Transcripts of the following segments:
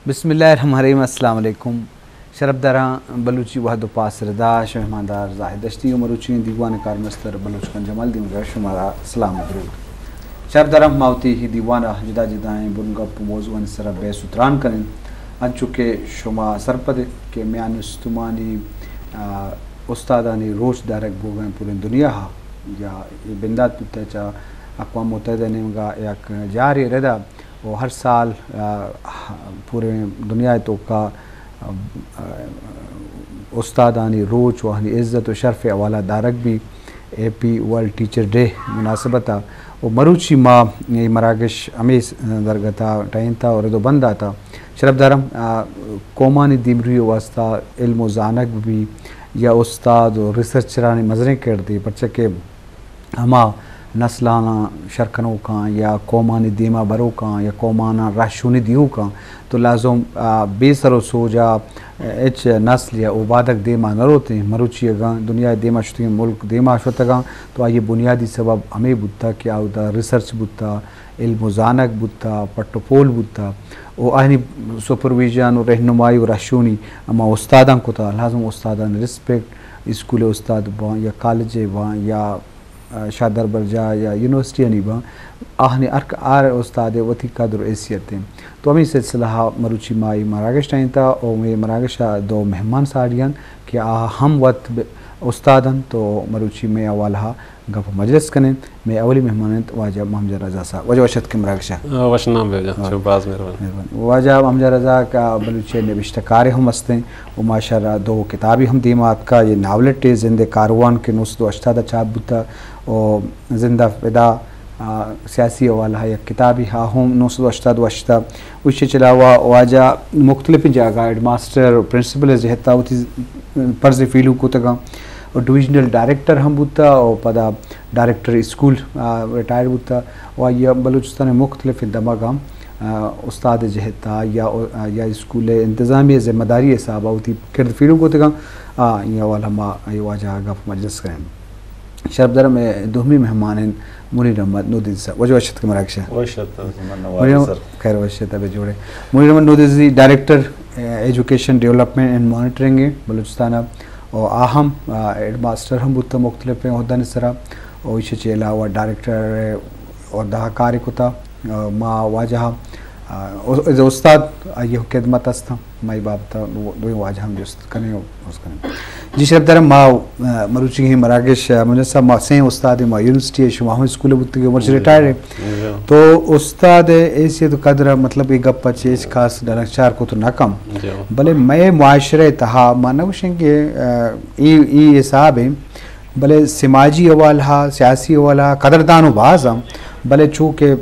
بسم اللہ الرحمن الرحیم۔ السلام علیکم۔ شرپداراں، بلوچی وہد و پاس ردا شمئے مہماندار زاہد دشتی و مروچی دیوان کارمستر بلوچ خان جمال دیمگا شمارا سلام و درود۔ شرپداراں، ما وتی دیوان ء جدا جدائیں بنگپ و موضوعانی سرا بحث و تران کنیں، انچو کہ شما سرپد ات کہ میان استمانی، آ، استادانی روچ دارگ بوگا پوریں دنیا ء یا اے بندات بوتہ چہ اقوام متحدہ نیمگا یک جارے ردا و ہر سال، آ، پوریں دنیا ء توکا، آ، استادانی روچ و آہانی عزت و شرف ء حوالہ دارگ بی، ہیپی ورلڈ ٹیچر ڈے مناسبت ء و مروچی ما اے مراگش ہمے درگت ء ٹہینتا و رد و بند داتا۔ شرپداراں، آ، قومانی دیمروی ء واسطہ علم و زانگ بی یا استاد و ریسرچرانی مزنیں کردے، پرچہ کہ ہما نسلاناں شر کنوکاں یا قومانی دیما بروکاں یا قوماناں رہشونی دیوکاں تو لازم، آ، بے سر و سوجا ہچ نسل یا اوبادگ دیما نہ روتیں۔ مروچی اگاں دنیا دیما شتگیں ملک دیما شتگاں تو آئی بنیادی سبب ہمے بوتا کہ آودا ریسرچ بوتا، علم و زانگ بوتا، پٹ و پول بوتا و آہانی سپرویژن و رہنمائی و رہشونی ہما استاداں کتا۔ لازم استادانی ریسپیکٹ اسکول استاد باں یا کالج باں یا شاہ دربرجاہ یا یونیورسٹیانی باں، آہانی ہر، ہر استاد ء وتی قدر و حیثیت انت۔ تو ہمے سلسلہ ء مروچی ما اے مراگش ٹہینتا و مئے مراگش ء دو مہمان ساڑی انت کہ آ ہم وت ب-، استاد انت و مروچی مئے حوالہ ء گپ و مجلس کنیں۔ مئے اولی مہمان انت واجہ محمد رضا صاحب۔ واجہ وش اتکے مراگش ء۔ آ، وش نام بے جان، ہاں۔ شما باز مہربانی۔ مہربانی۔ واجہ محمد رضا کا بلوچی نبشتہ کارے ہم ہستیں و ماشاءاللہ دو کتابی ہم دیما اتکا، یہ ناولٹ زند کاروان کہ نو سد و ہشتاد ء چاپ بوتا و زندہ فدا، آ، سیاسی حوالہ ء یک کتابی ہا ہم نو سد و ہشتاد و ہشت ء۔ اوشی چہ علاوہ واجہ مختلفیں جاگہ ہیڈ ماسٹر و پرنسپل ء جہت ء وتی فرض پیلو کتگاں و ڈویژنل ڈائریکٹر ہم بوتا و پدا ڈائریکٹر اسکول، آ، ریٹائر بوتا و آئی ء بلوچستان ء مختلفیں دمگاں، آ، استاد ء جہت ء یا، یا اسکول ء انتظامی ذمہ داری ء حساب ء وتی کرد پیلو کتگاں۔ آ، اے حوالہ ما اے واجہ ء گپ مجلس کنیں۔ شرپدار مئے دومی مہمان انت منیر احمد نودزی صاحب۔ واجہ وش اتکے مراگش ء۔ وش اتاں۔ منیر احمد، خیر وش ات، بے جوڑے۔ منیر احمد نودزی ڈائریکٹر، آ، ایجوکیشن ڈیولپمنٹ اینڈ مانیٹرنگ ء بلوچستان ء و آ ہم، آ، ہیڈ ماسٹر ہم بوتہ مختلفیں عہدانی سرا و ایشی چہ علاوہ ڈائریکٹر عہدہ کاری کتا۔ آ، ما واجہ، آ، او-، استاد آئی خدمت ہستاں۔ ما اے بابت ء دوئیں واجہ ہم جست کنیں و عرض کنیں۔ جی شرپدار ما، آ، مروچی ہی مراگش، آ، منیر صاحب ما سیں استاد ما یونیورسٹی ء شما ہم اسکول ء بوتگے، مرچی ریٹائر ہے۔ جی۔ تو استاد ء حیثیت و قدر ء مطلب اے گپ ء چہ ہچ خاص ڈلنگچار کت نہ کم۔ جی۔ بلے مئے معاشرہ ء تہا ما نہ گوشیں کہ، آ، اے، اے حساب ء، بلے سماجی حوالہ، سیاسی حوالہ، قدردان و باز ہم، بلے چو کہ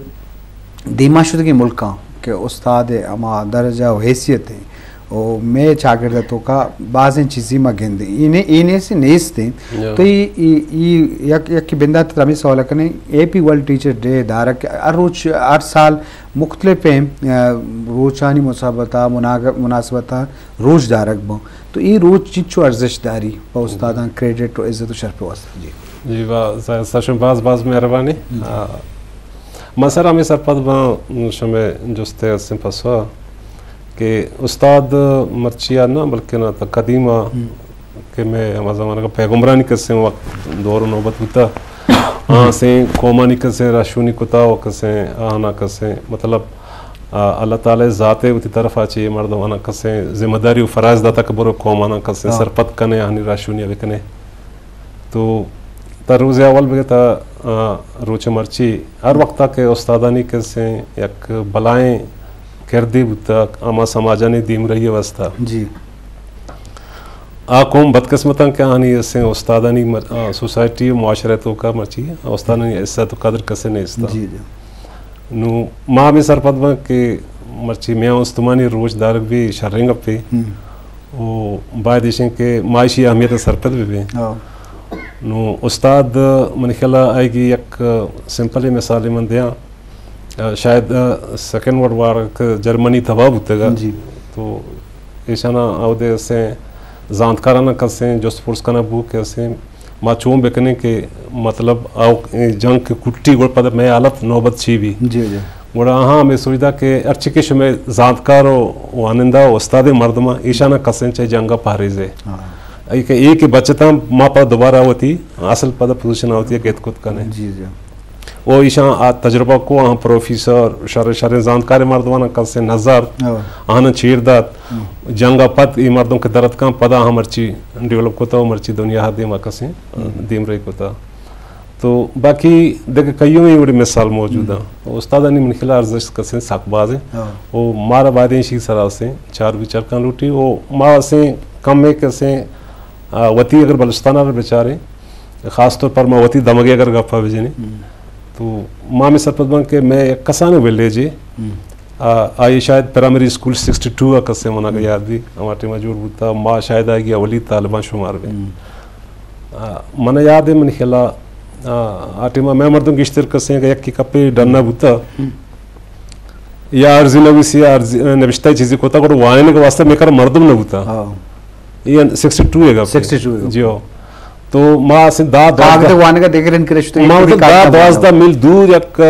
دیما شتگیں ملکاں کہ استاد ء ہما درجہ و حیثیت ء و مئے چاگرد ء توکا بازیں چیزی ما گندیں۔ اے نے، اے نیست، نیست انت۔ جی۔ تو اے، اے، اے یک، یک بندات ء ہمے سوال کنیں، ہیپی ورلڈ ٹیچر ڈے دارگ کہ ہر روچ، ہر سال مختلفیں، آ، روچانی مسابقت ء، مناگ-، مناسبت ء روچ دارگ باں۔ تو اے روچ چنچو ارزشت داری پہ استاداں کریڈٹ و عزت و شرپ واسطہ؟ جی۔ جی، با-، س-، سشن باز باز مہربانی۔ جی۔ آ، من سر ہمیں سرپد باں شمے جستے ہستیں پسوا کہ استاد مرچی آ نہ بلکہ نہ تو قدیم آ ہم۔ کہ میں ہما زمانہ کا پیغمبرانی کسے وقت دور و نوبت بوتا۔ آ، سیں قومانی کسے رہشونی کتا و کسے آہنا کسے مطلب، آ، اللہ تعالی ذات وتی طرف آ چے مردم آنا کسے ذمہ داری و فرائض داتا کہ برو قومانا کسے ہاں۔ سرپد کنے، آہانی رہشونی بکنے۔ تو تا روز اول بگے تا، آ، روچ مرچی ہر وقتا کہ استادانی کسے یک بلائیں کردے بوتا ہما سماجانی دیمرئی واسطہ۔ جی۔ آ قوم بدقسمتاں کہ آنی اسیں استادانی مر-، آ، سوسائٹی و معاشرہ توکا مرچی استادانی عزت و قدر کسے نیستا۔ جی، جی۔ نو ما ہمیں سرپد باں کہ مرچی میاں استمانی روچ دارگ بھی شریں گپے۔ ہم۔ و باید ایشیں کہ ما ایشی اہمیت سرپد بھی بیں۔ ہاں۔ نو استاد منی خیال آئیگی یک سمپل مثال من دیاں۔ آ، شاید، آ، سیکنڈ ورلڈ وار کہ جرمنی تباہ بوتگا۔ جی۔ تو ایشانا اودے اسیں زانتکارانا کسیں جست پرس کنا بو کہ اسیں ما چون بکنیں کہ مطلب او جنگ کہ کٹی گڑ پد مئے حالت نوبت چی بی۔ جی، جی۔ گڑا آہاں ہمے سوج دا کہ ہرچی کہ شمئے زانتکار و وانندہ و استادیں مردماں ایشاناں کسیں چہ جنگ ء پہریزے۔ ہاں۔ ای کہ، ای کہ بچتاں ما پہ دوبارہ وتی اصل پدا پوزیشن ء وتی ء گت کت کنے۔ جی، جی۔ و ایشاں آ تجربہ کو، آہاں پروفیسر، شر، شریں زانتکاریں مردماناں کسیں نظر، ہاں۔ آہاناں چیر دات۔ ہم۔ جنگ ء پد ای مردم کہ درتکاں پدا آہاں مرچی ڈیولپ کتا و مرچی دنیا ء دیما کسیں ہم۔ دیم رے کتا۔ تو باقی دگہ کئیومیں وڑیں مثال موجود ہم۔ انت۔ استادانی من خیال ارزشت کسیں سک باز انت۔ ہاں۔ و مارا باید انت ایشی سرا اسیں چار بچار کن لوٹی و ما اسیں کم ایک اسیں، آ، وتی اگر بلوچستان ء بچاریں، خاص طور پر ما وتی دمگے اگر گپا بجنیں، ہم۔ تو ما ہمے سرپد باں کہ مئے یک کسانیں ویلیجے، ہم۔ آ، آئی شاید پرائمری اسکول سکسٹی ٹو ء کسیں منا ہم۔ یاد بی، ہما ٹائما جوڑ بوتا، ما شاید آئی اولی طالباں شمار بیں۔ ہم۔ آ، من یاد ہے، من خیال آ، آ، آ ٹائم ء مئے مردم گیشتر کسیں کہ یکے کپے ڈن ء بوتا۔ ہم۔ یا عرضی نویسی، یا عرضی، نبشتہ چیزی کوتا، گڑا وانینگ ء واسطہ مئے کر مردم نہ بوتا۔ ہاں۔ یہ سکسٹی ٹو ہے گپ۔ سکسٹی ٹو ہے گپ۔ جی ہو۔ تو ما اسے دا کاغذ دوازدہ وانگ ء دیگر انکریج تو ما ایک بھی مطلب دا کاغذ دوازدہ میل دور یک، آ،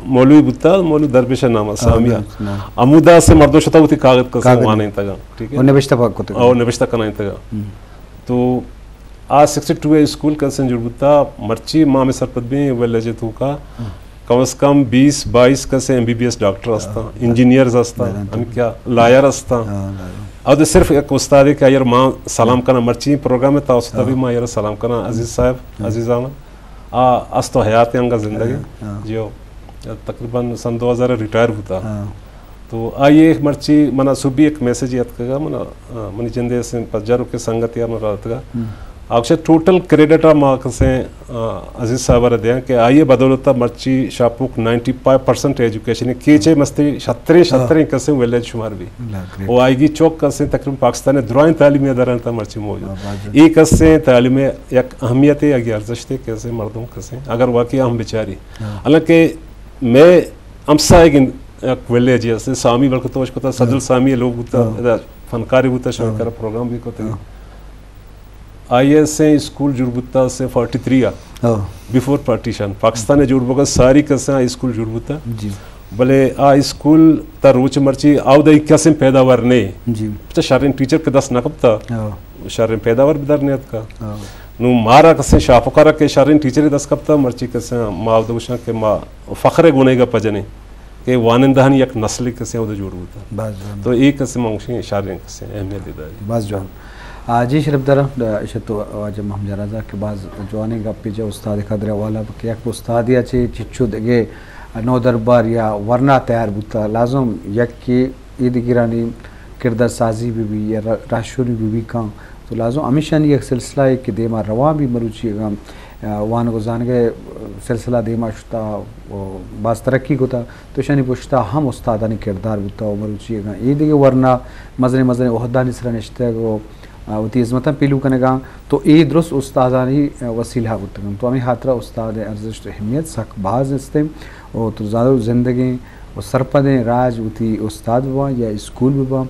مولوی بوتا، مولوی درویش نام ء ہاں، سامی ء۔ نام۔ ہمودا سے مردم شتا ہوتی کاغذ کسے کاغذ۔ وانینتگا۔ ٹھیک ہے؟ اور نبشتہ پاک کتگا۔ اور نبشتہ کنائنتگا۔ ہم۔ تو آ سکسٹی ٹو ء اسکول کسیں جوڑ بوتا، مرچی ما ہمے سرپد بیں ویلیج ء توکا ہاں۔ کم از کم بیس بائیس کسیں ایم بی بی ایس ڈاکٹر ہستاں، ہاں۔ انجینئرز ہستاں، ہاں۔ ہم کیا لائر ہستاں۔ ہاں، لائر۔ او تو صرف یک استادے کہ آئر ما سلام ہاں۔ کناں، مرچی پروگرام ء تاثر ہاں۔ بھی ما آئر سلام کناں، عزیز صاحب، ہاں۔ عزیز احمد۔ آ است و حیات انگا زندگی۔ ہاں، ہاں۔ جی ہو۔ تقریباً سن دو ہزار ریٹائر بوتا۔ ہاں۔ تو آئی ء مرچی منا صبح ایک میسج اتکگا، منا، آ، منی جندے سے پجارو کے سنگت یا من راتگا۔ ہم۔ آکشے ٹوٹل کریڈٹ آ ما کسیں، آ، عزیز صاحب را دیاں کہ آئی ء بدولت مرچی شاپوک نائنٹی فائیو پرسنٹ ایجوکیشن ہے، کیچے ہاں۔ مستری شتریں، ہاں۔ شتریں کسیں ویلیج شمار بھی۔ اللہ، گریٹ۔ و آئی گی چوک کسیں تقریباً پاکستان درائیں تعلیمی ادارہ تا مرچی موجود۔ ہاں، بات ہے۔ ای کسیں تعلیم یک اہمیت ہے، یک ارزشت ہے، کسیں مردم کسیں، اگر واقعی ہم بچاری۔ ہاں۔ حالانکہ میں ہمسائگ یک ویلیج است، سامی بلکہ توش کتا، صدر ہاں۔ سامی لوگ بوتا، ہاں۔ ادا فنکاری بوتا، شاید ہاں۔ کرا پروگرام بھی کتا۔ ہاں۔ آئی ایس اے اسکول جوڑ بوتا سے فورٹی تھری آ، ہاں۔ بیفور پارٹیشن، پاکستان جوڑ بوگا ساری کسا اسکول جوڑ بوتا۔ جی۔ بلے آ اسکول تا روچ مرچی آودا کسیں پیداوار نہیں۔ جی۔ پچا شرین ٹیچر کے دست نہ کپتا۔ ہاں۔ شرین پیداوار بھی در نیت کا۔ ہاں۔ نو مارا کسیں شاپکارا کے شرین ٹیچر دست کپتا، مرچی کسیں ما آودا گوشاں کہ ما فخر گونے گا پجنے۔ کہ وانندہانی یک نسلے کسے اود جوڑ بوتا۔ باز جوان۔ تو اے کسے من گوشیں اشارے کسے اہمیت داری۔ باز جوان۔ آ، جی شرف دار، اشت واجہ محمد جان رضا کہ باز جوانیں گپے جا استاد قدر والا کہ یک استادی چے چچو دگے نودربر یا ورنا تیار بوتا، لازم یک کہ اے دگرانی کردار سازی بہ بی یا ر-، رہشونی بہ بی کن۔ تو لازم ہمیشانی یک سلسلہ ہے کہ دیما روان بھی مروچی اگاں، آ، وانگ و زانگ ء سلسلہ دیما شتا و باز ترقی کتا، تو اشانی پشتا ہم استادانی کردار بوتا و مروچی اگاں اے دگہ ورنا مزنیں مزنیں عہدانی سرا نشتگ و، آ، وتی ہزمتاں پیلو کنگاں، تو اے درست استادانی، آ، وسیلہ بوتگاں۔ تو ہمیں خاطرہ استاد ارزشت و اہمیت سک باز استیں و تو زانو زندگیں و سرپدیں راج وتی استاد بباں یا اسکول بباں،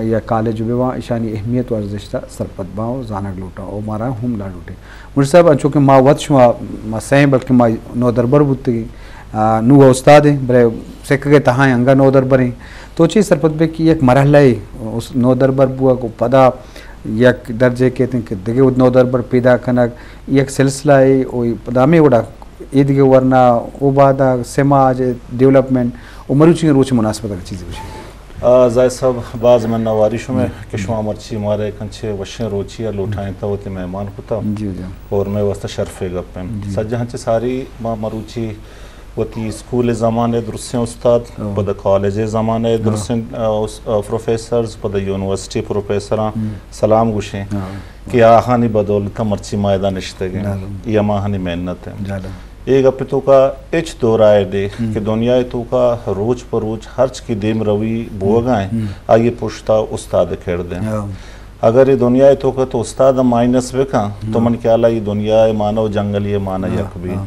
یا کالج بہ باں، ایشانی اہمیت و ارزشت ء سرپد باں و زانگ لوٹاں و مارا ہم لاڈ لوٹیں۔ منیر صاحب، انچو کہ ما وت شما، ما سئیں بلکہ ما نودربر بوتگیں، آ، نوں استاد ایں، بلے سکگ ء تہا انگا نودربر ایں۔ تو چے سرپد بے کہ یک مرحلہ ء اس نودربر بوگ و پدا یک درجے کیت کہ دگہ نودربر پیدا کنگ، یک سلسلہ ء و پدا ہمے وڑا ایدگہ ورنا و بادا سماج ڈیولپمنٹ و مروچی روچ مناسبت اگر چیزی بشے۔ آ، زاہد صاحب، باز منت واری شمئے جی، کہ جی۔ شما مرچی مارا یک انچیں وشیں روچی ء لوٹائینتا وتی مہمان کتا جی، جی۔ اور مئے واسطہ شرفے گپ انت۔ جی۔ سجہ انچیں ساری ما مروچی وتی اسکول زمانے درسیں استاد، ہاں۔ پدا کالج زمانے ہاں۔ درسیں، آ، اس-، آ، پروفیسرز، پدا یونیورسٹی پروفیسراں ہم۔ سلام گوشیں ہاں۔ کہ آہانی بدولت مرچی ما ادا نشتگیں۔ جی۔ اے ہماہانی محنت انت۔ جی۔ اے گپ ء توکا ہچ دو رائے دے ہم۔ کہ دنیا ء توکا روچ پہ روچ ہرچ کہ دیم روی بوگا ہیں، ہم۔ آئی ء پشتا استاد ء کرد ہیں۔ ہاں۔ اگر اے دنیا ء توکا تو استاد ء مائنس بکن، تو ہاں۔ من خیال ء اے دنیا ء مانا و جنگلی ء مانا ہاں، یک بی۔ ہاں۔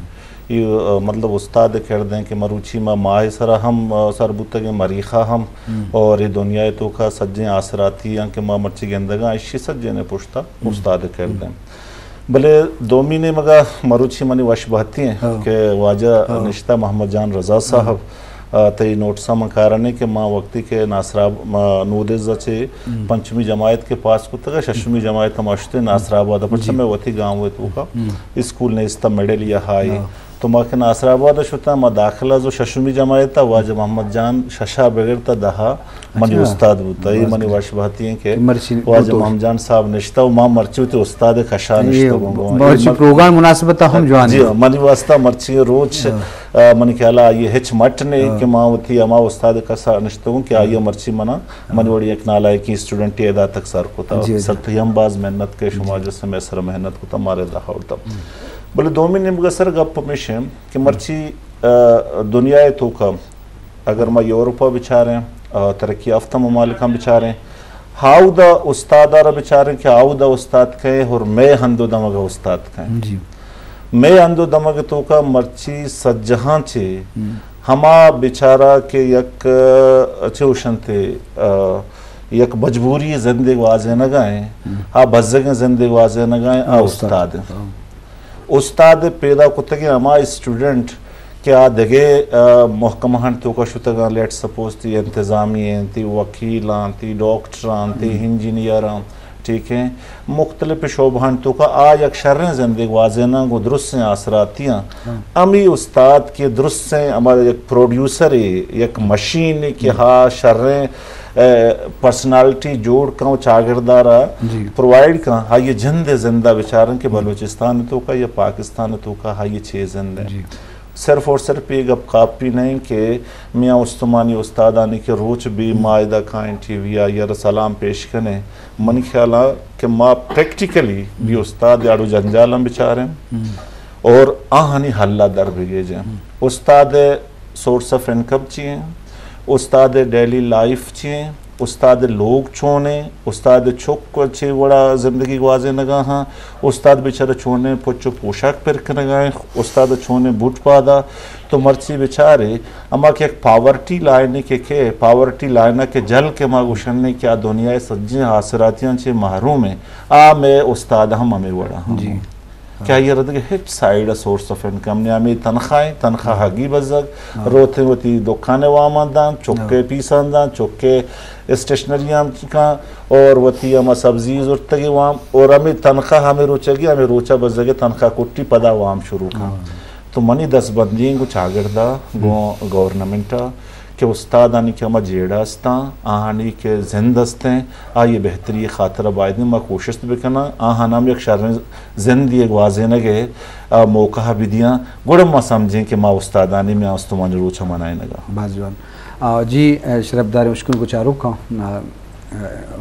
اے، آ، مطلب استاد ء کرد ہیں کہ مروچی ما ماہ ء سرا ہم، آ، سر بوتگیں، مریخا ہم، ہم۔ اور اے دنیا ء توکا سجیں آسراتی ہیں کہ ما مرچی گندگاں، اشی سجیں ء پشتا ہم۔ استاد ء کرد ہیں۔ ہم۔ بلے دومی نیمگا مروچی منی وش بہتی ہیں ہاں۔ کہ واجہ ہاں۔ نشتہ محمد جان رضا صاحب ہاں۔ آ، تئی نوٹس ءَ من کارانی کہ ما وقتی کہ ناصر آب-، ما نودز ءَ چہ پنچمی جماعت کہ پاس کتگ ءَ، ششمی جماعت ءَ ما شتیں ناصر آباد ءَ، پرچا مئے وتی گاؤں ءِ توکا اسکول نیست ءَ، مڈل یا ہائی۔ تو ما کہ ناصر آباد ءَ شتاں، ما داخلہ زو ششمی جماعت ءَ، واجہ محمد جان شش ءَ بگر تا دہ ءَ منی استاد بوتا۔ اے منی وش بہتی ایں کہ واجہ محمد جان صاحب نشتہ و ما مرچی وتی استاد کشا نشتہ گوں۔ مرچی پروگرام مناسبت ہم جوان جی، منی واسطہ مرچی روچ، آ، منی خیال آئی ہچ مٹ نے کہ ما وتی ہما استاد کسا نشتہ گوں کہ آئی مرچی منا، منی وڑی ایک نالائکی اسٹوڈنٹ ادا تک سر کتا۔ سر تو ہم باز محنت کے، شما جس میں سر محنت کتا، مارے دا ہوتا۔ بلے دومی نیمگا سر گپ ہمیش ایں کہ مرچی، آ، دنیا ءِ توکا اگر ما یورپ ءَ بچاریں، آ، ترقی یافتہ ممالکاں بچاریں، ہاودا استاد ءَ را بچاریں کہ ہاودا استاد کئے اور مئے ہند و دمگ ءَ استاد کئے۔ مئے ہند و دمگ ءِ توکا مرچی سجہاں چہ ہما بیچارہ کہ یک، آ، چہ اوشنتے، آ، یک مجبوری زندے گوازینگا ایں، آ بزگیں زندے گوازینگا ایں، آ استاد ایں۔ استاد پیدا کتگیں ہما اسٹوڈنٹ کہ آ دگہ، آ، محکمہانی توکا شتگاں، لیٹ سپوز تی انتظامی انت، تی وکیل انت، تی ڈاکٹر انت، تی انجینئر انت، ٹھیک ہے، مختلف شعبہانی توکا آ یک شریں زندے گوازیناں گوں درستیں آسراتیاں۔ ہمی استاد کہ درستیں ہما یک پروڈیوسرے، یک مشینے کہ ہا شریں، آ، پرسنالٹی جوڑ کن و چاگردارا پرووائیڈ کن، آئی جند زندہ بچارن کہ بلوچستان توکا یا پاکستان توکا آئی چے زند ہے۔ صرف اور صرف یہ گپ کاپی نہیں کہ میاں استمانی استادانی کہ روچ بی ما ادا کائیں ٹی وی آ یا سلام پیش کنے، منی خیال آ کہ ما پریکٹیکلی بی استاد آڑو جنجالاں بچاریں اور آہانی حل ءَ در بگیجیں۔ استاد سورس آف انکم چی ہیں، استاد ڈیلی لائف چی ہیں، استاد لوگ چون ہیں، استاد چک چے وڑا زندگی گوازینگا ہاں، استاد بیچارہ چونیں پچ و پوشاک پر کنگا ہیں، استاد چونیں بوٹ پادا۔ تو مرچی بچارے، اما کہ یک پاورٹی لائن کہ، کہ پاورٹی لائن کہ جل کہ ما گوشنے کہ آ دنیا سجیں آسراتیاں چے محروم ہیں، آ مئے استاد ہم ہمیں وڑا ہم۔ کہ آئی ءَ را دگہ ہچ سائیڈ ءَ سورس آف انکم نے، ہمے تنخواہ ایں، تنخواہ ہگی بزگ، روتیں وتی دکان ءِ واماں داں، چک ءِ پیساں داں، چک ءِ اسٹیشنری ہم کاں، اور وتی ہما سبزی زرتگی وام، اور ہمے تنخواہ ہمے روچگی، ہمے روچا بزگ تنخواہ کٹی پدا وام شروع کاں۔ تو منی دست بندی گوں چاگردا، گوں گورنمنٹ ءَ، کہ استادانی کہ ہما جیڑہ استاں، آہانی کہ زند استیں، آئی بہتری خاطر بایدیں ما کوشست بکناں، آہان ہم یک شریں زندی گوازینگ ءِ، آ، موقع بدیاں، گڑا ما سمجھیں کہ ما استادانی میاں استمانی روچ منائینگا۔ باز جوان۔ آ، جی، آ، شرپداریں اشکنوک و چاروکاں، آ، آ،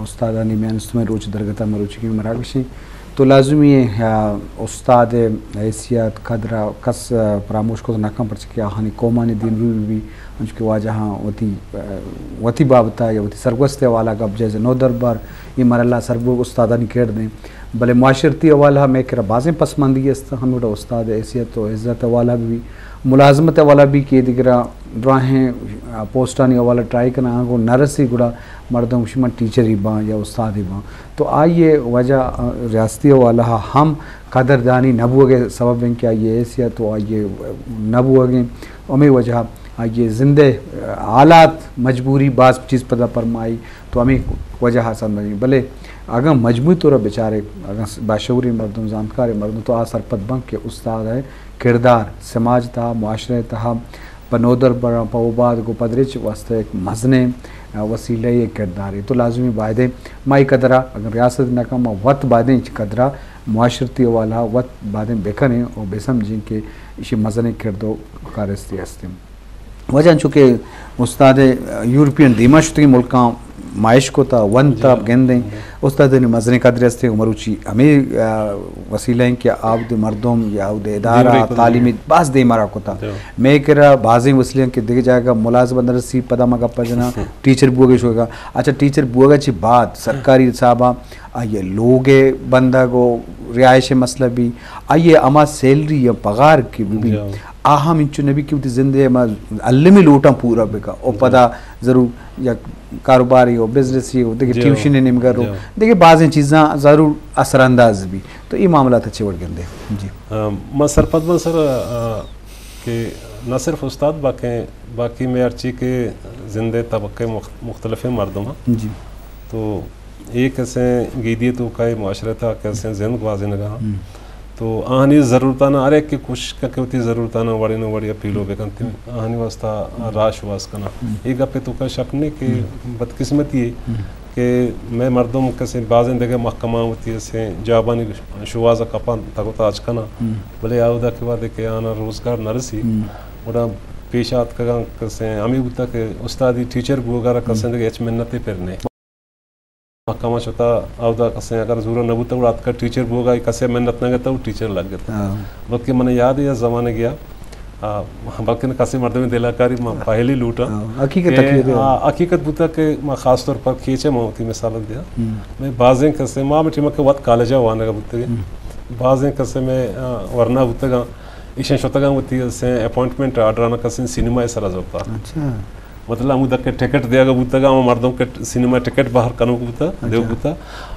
استادانی میان استمانی روچ درگتا مروچی کہ مراگشیں تو لازمی ہے، آ، استاد حیثیت قدر کس، آ، فراموش کت نہ کن، پرچہ کہ آہانی قومانی دین روی بی، انچو کہ واجہاں وتی، آ، وتی بابتا یا وتی سرگوست حوالہ گپ جائز نو دربار، یہ مرحلہ سرگو استادانی کردیں۔ بلے معاشرتی حوالہ میں کرا بازیں پسماندگی است، ہمیں وڑا استاد حیثیت و عزت حوالہ بھی، ملازمت حوالہ بھی کہ دگرا دراہیں، آ، پوسٹانی حوالہ ٹرائی کناں، آنگو نہ رسی گڑا مردم گوشی من ٹیچری باں یا استادی باں۔ تو آئی وجہ، آ، ریاستی حوالہ ہم قدردانی نہ بوگ سبب ہیں کہ آئی حیثیت و آئی نہ بوگ ہیں۔ ہمیں وجہ آئی زندے، آ، حالات مجبوری باز چیز پدا پرمائی تو ہمیں وجہ سمجھی۔ بلے اگاں مجموعی طور بچارے، اگاں باشعوری مردم، زانتکار مردم تو آ سرپد بن کہ استاد ہے کردار سماج تہا، معاشرہ تہا، پہ نودربراں، پہ اوباد گوں پدریچ واسطہ یک مزنیں، آ، وسیلہ ءِ کردارے۔ تو لازمی بایدیں ما اے قدرا، اگر ریاست نہ کن، ما وت بایدیں اے قدرا معاشرتی حوالہ وت بایدیں بکنیں و بسمجھیں کہ ایشی مزنیں کرد و کارستی ہستیں۔ وجہ انچو کہ استاد یورپین دیما شتگیں ملکاں مائش کتا، ونتا، گندیں استادانی مزنیں قدر ہستیں۔ مروچی ہمیں، آ، وسیلہ ہیں کہ آود مردم یا آود ادارہ تعلیمی باز دیما را کتا۔ مئے کرا بازیں وسیلہ ہیں کہ دگہ جاگہ ملازمت نہ رسی، پدا ما گپ جناں ٹیچر بوگے شوگا۔ اچھا، ٹیچر بوگا چی بعد سرکاری حسابا آئی لوگ بندگ و رہائش مسئلہ بھی، آئی ہما سیلری یا پگار کہ بھی، آ ہم انچو نبی کہ وتی زندے ہما المی لوٹاں پورا بکا۔ او پدا ضرور یک کاروباری و بزنسی و دگہ ٹیوشن نیمگا رو، دگہ بازیں چیزاں ضرور اثر انداز بھی۔ تو اے معاملات چے وڑ گندے؟ جی۔ آ، ما سرپد باں سر، آ، کہ نہ صرف استاد، باقی، باقی مئے ہرچی کہ زند ءِ طبقہ مخ-، مختلفیں مردم آں۔ جی۔ تو اے کسیں گیدی ءِ توکا اے معاشرہ ءِ تہا کسیں زند گوازینگ ءَ آں۔ ہم۔ تو آہانی ضرورتاناں ہر یکے کوشش کنت کہ وتی ضرورتاناں وڑے نہ وڑے ءَ پیلو بہ کنت، ہم۔ آہانی واسطہ ہم۔ راہ شوہاز کناں۔ ہم۔ اے گپ ءِ توکا شک نہ کہ ہم۔ بدقسمتی اے ہم۔ کہ مئے مردم کسیں بازیں دگہ محکمہ وتی کسیں جابانی شوہاز ءَ کپاں، تگ ءُ تاچ کناں، ہم۔ بلے اودا کہ وہدے کہ آہاں روزگار نہ رسی، ہم۔ گڑا پیش آتکگاں کسیں ہمے بوتگ کہ استادی ٹیچر بوگ ءَ را کسیں ہم۔ دگہ ہچ منتے پر نہ۔ محکمہ شتا اودا کسیں اگر زورگ نہ بوتگ گڑا اتکگ ٹیچر بوگ ءَ، کسے منت نہ گتگ ءُ ٹیچر لگ گتگ۔ ہاں۔ بلکہ من یاد اے زمانگے ءَ، آ، بلکہ کسے مردمے دل ءَ کاری ما پہلی لوٹاں ہاں، حقیقت کہ، حقیقت۔ آ، حقیقت بوتگ کہ ما خاص طور پر کیچ ءَ ما وتی مثال دیاں۔ ہم۔ مئے بازیں کسے ما ہمے ٹیم ءَ کہ وت کالج ءَ وانگ ءَ بوتگیں۔ ہم۔ بازیں کسے مئے، آ، ورنا بوتگاں، ایشاں شتگاں وتی کسیں اپوائنٹمنٹ آرڈراناں کسیں سینما ءِ سرا زرتہ۔ اچھا۔ مطلب ہمودا کہ ٹکٹ دیگ بوتگ، ہما مردم کہ سینما ٹکٹ بہر کنوک بوتگ، اچھا۔ دیوک بوتگ۔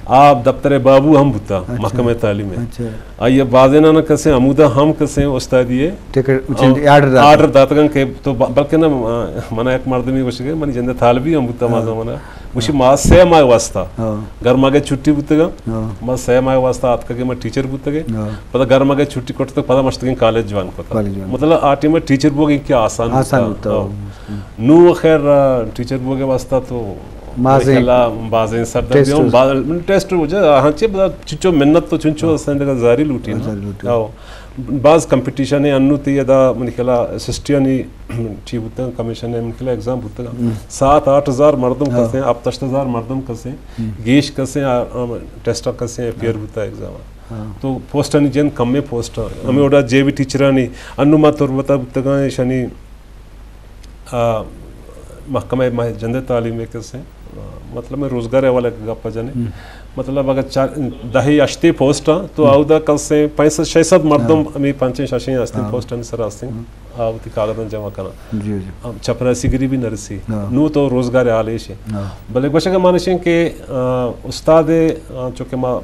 آ دپتر ءِ بابو ہم بوتگ، اچھا۔ محکمہ تعلیم ءِ۔ اچھا۔ آئی ءَ بازیناں کسیں ہمودا ہم کسیں استادی ءِ ٹکٹ، آ، آرڈر داتگ۔ آرڈر داتگاں کہ تو ب-، بلکہ نہ، آ، من ءَ یک مردمے گوشگ ءَ، منی جند ءِ طالبی ہم بوتگ ہما ہاں۔ زمانہ۔ گوشی ہاں۔ ما سہ ماہ واسطہ ہاں۔ گرماگ ءِ چھٹی بوتگ، ہاں۔ ما سہ ماہ واسطہ آتکگیں، ما ٹیچر بوتگیں۔ ہاں۔ پدا گرماگ ءِ چھٹی کٹتگ، پدا ما شتگیں کالج جوائن کتگ۔ کالج جوائن۔ مطلب آ ٹیم ءَ ٹیچر بوگ کہ آسان آسان بوتگ۔ بوتگ۔ ہاں۔ نوں خیر، آ، ٹیچر بوگ ءِ واسطہ تو بازیں خیال ءَ بازیں سردردی ٹیسٹ ہم، باز-، ٹیسٹ وجہ، ہاں، چے بدا چنچو منت تو چنچو ہاں۔ استیں دگہ زاری لوٹی نا۔ زاری لوٹی۔ ہاں۔ باز کمپٹیشن اے، انوں تئی ادا منی خیال ءَ ایس ایس ٹی آنی چی بوتگ، کمیشن ءِ منی خیال ءَ ایگزام بوتگ۔ ہم۔ سات آٹھ ہزار مردم ہاں۔ کسیں، ہپت ہشت ہزار مردم کسیں، ہم۔ گیش کسیں، آ، آ، ٹیسٹ ءَ کسیں اپیئر ہاں۔ بوتگ ایگزام ءَ۔ ہاں۔ تو پوسٹانی جند کمیں پوسٹ آں۔ ہمے ہاں۔ وڑا جے بی ٹیچرانی، انوں ما تربت ءَ بوتگاں، ایشانی آ، محکمہ مئے جند ءِ تعلیم ءِ کسیں، آ، مطلب مئے روزگار ءِ حوالہ ءَ گپ ءَ جنیں۔ ہم۔ مطلب اگر چار، دہ ہشت پوسٹ آں تو ہم۔ اودا کسیں پنچ سد شش سد مردم ہاں۔ ہمے پنچیں ششیں استیں ہاں۔ پوسٹانی سرا استیں۔ ہم۔ آ وتی کاغذاں جمع کناں۔ جی، جی۔ ہم، چپراسی گری بھی نہ رسی۔ ہاں۔ نوں تو روزگار ءِ حال ایش ایں۔ ہاں۔ بلے گوشگ ءِ معنی ایش ایں کہ، آ، استاد ءِ، آ، چونکہ ما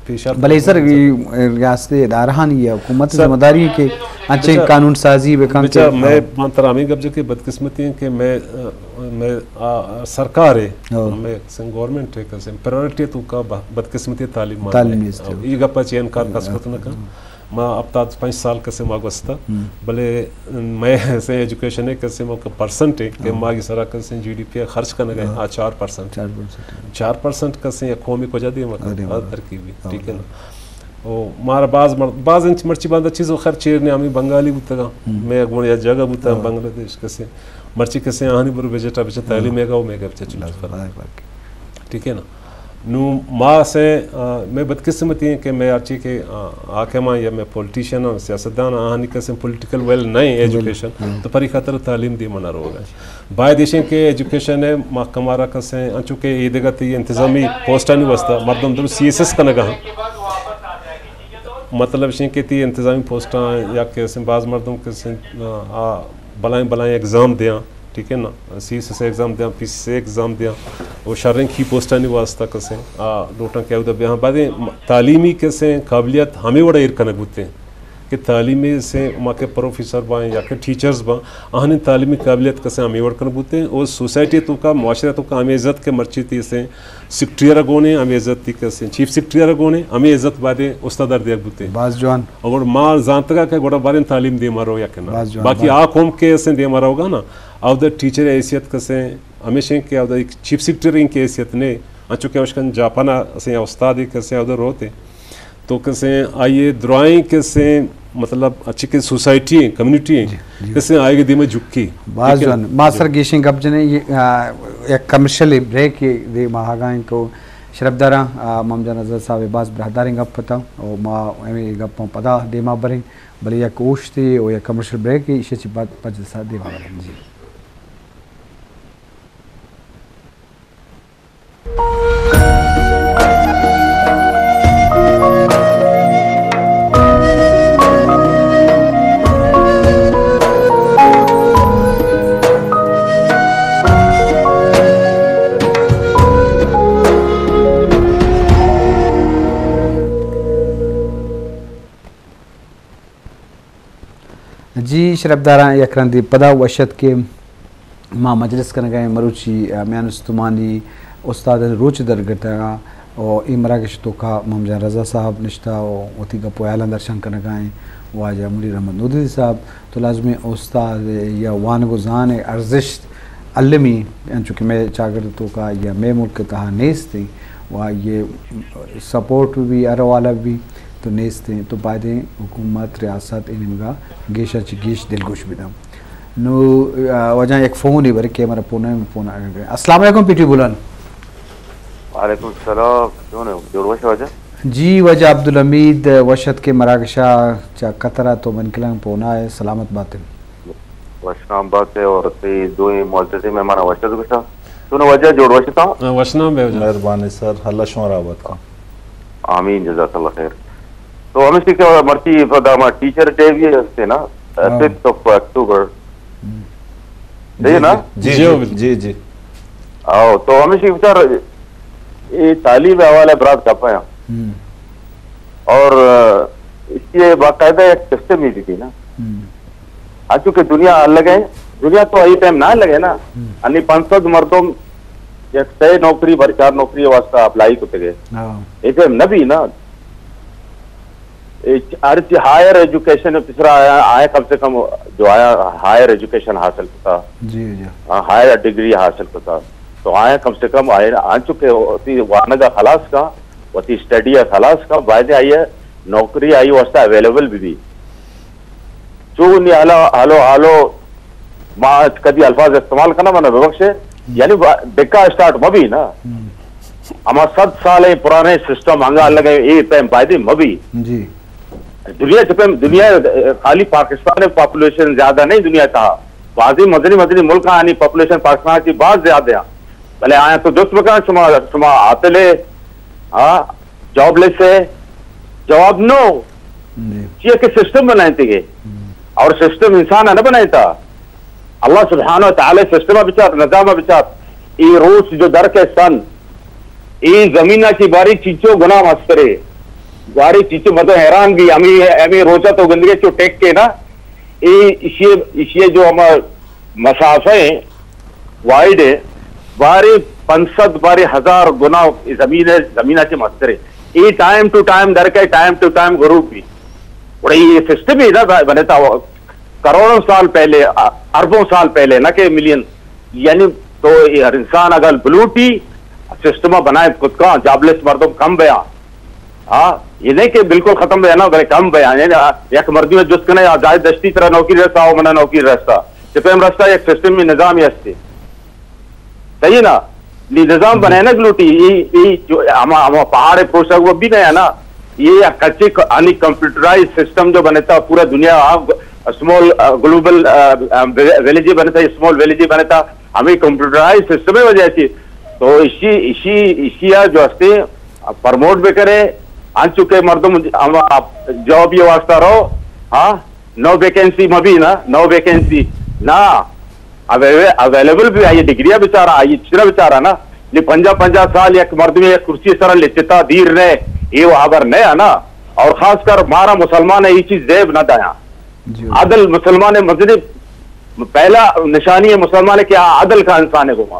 پیش آتک بلے سر، اے ریاستی ادارہانی یا حکومت ءِ سر، ذمہ داری ایں کہ انچیں بچار، قانون سازی بہ کن کہ بچار، مئے، ہاں۔ من ترا ہمے گپ جت کہ بدقسمتی ایں کہ مئے، آ، مئے، آ، سرکار ءِ، ہاں۔ مئے کسیں گورنمنٹ ءِ کسیں پرائرٹی ءِ توکا ب-، بدقسمتی ءَ تعلیم مان تعلیم نیست۔ اے گپ ءَ چہ انکار کس کت نہ کن۔ ہاں۔ ما ہپتاد پنچ سال کسیں ما گوستہ، ہم۔ بلے مئے کسیں ایجوکیشن ءِ کسیں ما کہ پرسنٹ ایں کہ ہاں۔ ما آئی سرا کسیں جی ڈی پی ءَ خرچ کنگ ءَ ایں، ہاں۔ آ چار پرسنٹ۔ چار پرسنٹ۔ چار پرسنٹ کسیں یک قومے کجا دیما کنت؟ دیما۔ آ ترقی بی، ہاں۔ ٹھیک ہے نا؟ او مارا باز مر-، باز انچ مرچی باندا چیز خیر چیر نے، ہمے بنگالی بوتگاں، ہم۔ مئے گون یا جگہ بوتگاں، ہاں۔ بنگلہ دیش کسیں، مرچی کسیں آہانی برو بجٹ ءَ بچ تعلیم ہاں۔ ءِ گا و مئے گا بچ چنچو فرق۔ ٹھیک ہے نا؟ نوں ما سے، آ، مئے بدقسمتی ایں کہ مئے ہرچی کہ، آ، حاکم آں یا مئے پولیٹیشن آں، سیاستدان آں، آہانی کسیں پولیٹیکل ویل نہ ایں ایجوکیشن، ہم۔ تو پری خاطر تعلیم دیما نہ روگ ءَ۔ باید ایش ایں کہ ایجوکیشن ءِ محکمہ ءَ را کسیں، انچو کہ اے دگہ تئی انتظامی پوسٹانی واسطہ مردم درو سی ایس ایس کنگ ءَ آں۔ مطلب ایش ایں کہ تئی انتظامی پوسٹاں یا کسیں باز مردم کسیں، آ، آ، بلائیں بلائیں ایگزام دیاں، ٹھیک ہے نا، سی ایس ایس ایگزام دیاں، پی سی ایس ایگزام دیاں، و شریں کی پوسٹانی واسطہ کسیں، آ، لوٹاں کہ اودا بیاں۔ بعدیں تعلیمی کسیں قابلیت ہمے وڑا ایر کنگ بوتیں کہ تعلیمی سے ما کہ پروفیسر باں یا کہ ٹیچرز باں، آہانی تعلیمی قابلیت کسیں ہمے وڑ کنگ بوتیں، و سوسائٹی توکا، معاشرہ توکا ہمے عزت کہ مرچی تئی سے سیکرٹری ءَ را گون ایں، ہمے عزت تئی کسیں چیف سیکرٹری ءَ را گون ایں، ہمے عزت بعدیں استاد ءَ را دیگ بوتیں۔ باز جوان۔ اور ما زانتگا کہ گڑا باریں تعلیم دیما رو یا کہ نہ۔ باز جوان، باقی باز۔ آ قوم کہ اسیں دیما روگا نا، اودا ٹیچر ءِ حیثیت کسیں ہمیش ایں کہ اودا یک چیف سیکرٹری ایں کہ حیثیت نے، انچو کہ اشکن جاپان ءَ اسیں استادے کسیں اودا روتے۔ تو کسیں آئی ءِ درائیں کسیں مطلب اچھی کہ سوسائٹی ایں، کمیونٹی ایں، جی، جی۔ کسیں آئی ءِ دیما جھکی۔ باز جوان۔ ما سر گیشیں گپ جنیں، آ، یک کمرشل بریک دیما آگا ایں کہ شرپداراں، آ، مام جان آزاد صاحب ءِ باز براہداریں گپ اتاں، و ما ہمے گپاں پدا دیما بریں، بلے یک اوشتے و یک کمرشل بریک ایشی چہ پد پجلسا دیما بریں۔ جی۔ جی، شرپداراں، یک رندے پدا وش اتک کہ ما مجلس کنگ ءَ ایں مروچی، آ، میان استمانی استادانی روچ ءِ درگت ءَ، و اے مراگش ءِ توکا محمد جان رضا صاحب نشتہ و وتی گپ و ہیالاں درشان کنگ ءَ ایں، واجہ منیر احمد نودیدی صاحب۔ تو لازمی استاد یا وانگ و زان ءِ ارزشت المی، انچو کہ مئے چاگرد ءِ توکا یا مئے ملک ءِ تہا نیست ایں، و آئی ءِ سپورٹ بھی ہر حوالہ بھی تو نیست ایں، تو بایدیں حکومت، ریاست اے نیمگا گیشا چہ گیش دلگوش بداں۔ نو، آ، واجہ یک فونے برے کہ مارا فون ءَ، فون ءَ۔ السلام علیکم پی ٹی بولان۔ وعلیکم السلام، چون ئے؟ جوڑ وش واجہ؟ جی واجہ عبدالحمید، وش ات کہ مراگشا چہ قطر ءَ تو من کلنگ فون ءَ ئے، سلامت بات ئے۔ وشنام بات ئے اور تئی دوئیں معززیں مہماناں وش ات گوشاں۔ چون ئے واجہ، جوڑ وش اتاں؟ ہاں، وشنام بے واجہ۔ مہربانی سر، اللہ شما راہ بات کن۔ آمین، جزاک اللہ خیر۔ تو ہمیشی کہ مرچی پدا ما ٹیچر ڈے بھی ہستے نا، ہاں۔ سکس آف اکتوبر۔ ہم۔ صحیح ہے نا؟ جی، جی، جی، ہو، بالکل۔ جی، جی۔ آؤ، تو ہمیشی بچار، یہ تعلیم حوالہ برات گپا ہیں۔ ہم۔ اور، آ، اس کی باقاعدہ ایک سسٹم ہی بھی تھی نا۔ ہم۔ انچو کہ دنیا الگ ہے، دنیا تو ای ٹائم نہ لگے نا۔ ہم۔ انی پانچ سد مردم یک سئے نوکری، بر چار نوکری واسطہ اپلائی کتگے۔ ہاں۔ ای ٹائم نہ بھی نا۔ اے ہر چی ہائر ایجوکیشن پیسرا آیا، آیا کم سے کم جو آیا ہائر ایجوکیشن حاصل کتا۔ جی، جی۔ ہاں، ہائر ڈگری حاصل کتا۔ تو آیا کم سے کم آیا انچو کہ وتی وانگا خلاص کا، وتی اسٹڈی خلاص کا، بایدیں آئی نوکری آئی واسطہ اویلیبل بھی بھی۔ چو نی حالا، حالو، حالو، ما کدی الفاظ استعمال کناں، منا ببخشے۔ ہم۔ یعنی با-، ڈکا اسٹارٹ مبی نا۔ ہم۔ ہما صد سال پرانے سسٹم انگا لگے، اے پیم بایدیں مبی۔ جی۔ دنیا چہ پیم، دنیا خالی پاکستان پاپولیشن زیادہ نہیں دنیا تہا۔ بعضی مزنی مزنی ملک آنی پاپولیشن پاکستان کی بہت زیادہ ہے۔ بلے آیا تو جست بکن، شما، شما عاطل ہے، ہاں، جاب لیس ہے؟ جواب نو۔ جی۔ چیا کہ سسٹم بنائیں تھے۔ ہم۔ اور سسٹم انسان نہ بنائیں تھا۔ اللہ سبحانہ و تعالی سسٹم بچار، نظام بچار۔ اے روچ جو در کے سن، اے زمین کی باری چیچو گناہ مسترے۔ باری چیچو مطلب حیران بھی، ہمیں، ہمیں روچہ تو گندگے چو ٹیک کے نا۔ اے اسی، اسی جو ہم مسافہ ہیں، وائڈ ہے، بارے پنچ سد، بارے ہزار گنا زمین ہے، زمین چہ مستر ہے۔ اے ٹائم ٹو ٹائم در کے، ٹائم ٹو ٹائم غروب بھی۔ اور یہ سسٹم ہی نا بنتا ہوا کروڑوں سال پہلے، ا-، اربوں سال پہلے، نہ کہ ملین۔ یعنی تو یہ ہر انسان اگر بلوٹی سسٹم بنائے خود کا، جابلیس مردم کم بیا۔ ہاں، یہ نہیں کہ بالکل ختم بیا نا، بلے کم بیا۔ یعنی یک مردم جست کنے یا زاہد دشتی ترا نوکری رستا، او منا نوکری رستا۔ چہ پیم رستا یک سسٹم میں نظام ہی ہستے۔ صحیح ہے نا؟ نی نظام بنائے نا لوٹی، ای، ای جو ہما، ہما پہاڑ پروشگ وہ بھی نیا نا۔ یہ یا کچے ک-، یعنی کمپیوٹرائز سسٹم جو بنتا پورا دنیا، ہاں، اسمال، آ، گلوبل، آ، آ، ویلیج بنتا، اسمال ویلیج بنتا، ہمیں کمپیوٹرائز سسٹم وجہ سے۔ تو اسی، اسی، اسی آ جو ہستے پروموٹ بکنے، انچو کہ مردم ہم جاب یہ واسطہ رو، ہاں، نو ویکینسی مبی نا، نو ویکینسی نا، اویلیبل بھی آئی ڈگری بیچارہ، آئی چرا بیچارہ نا، نی پنجاہ، پنجاہ سال یک مردمی یک کرسی سر لچتا دیر نے، یہ وہ خبر نہیں ہے نا۔ اور خاص کر مارا مسلمان ہے، یہ چیز زیب نہ دایا۔ جی۔ عدل مسلمان مذہب پہلا نشانی ہے مسلمان کہ عدل کا انسان ہے گما۔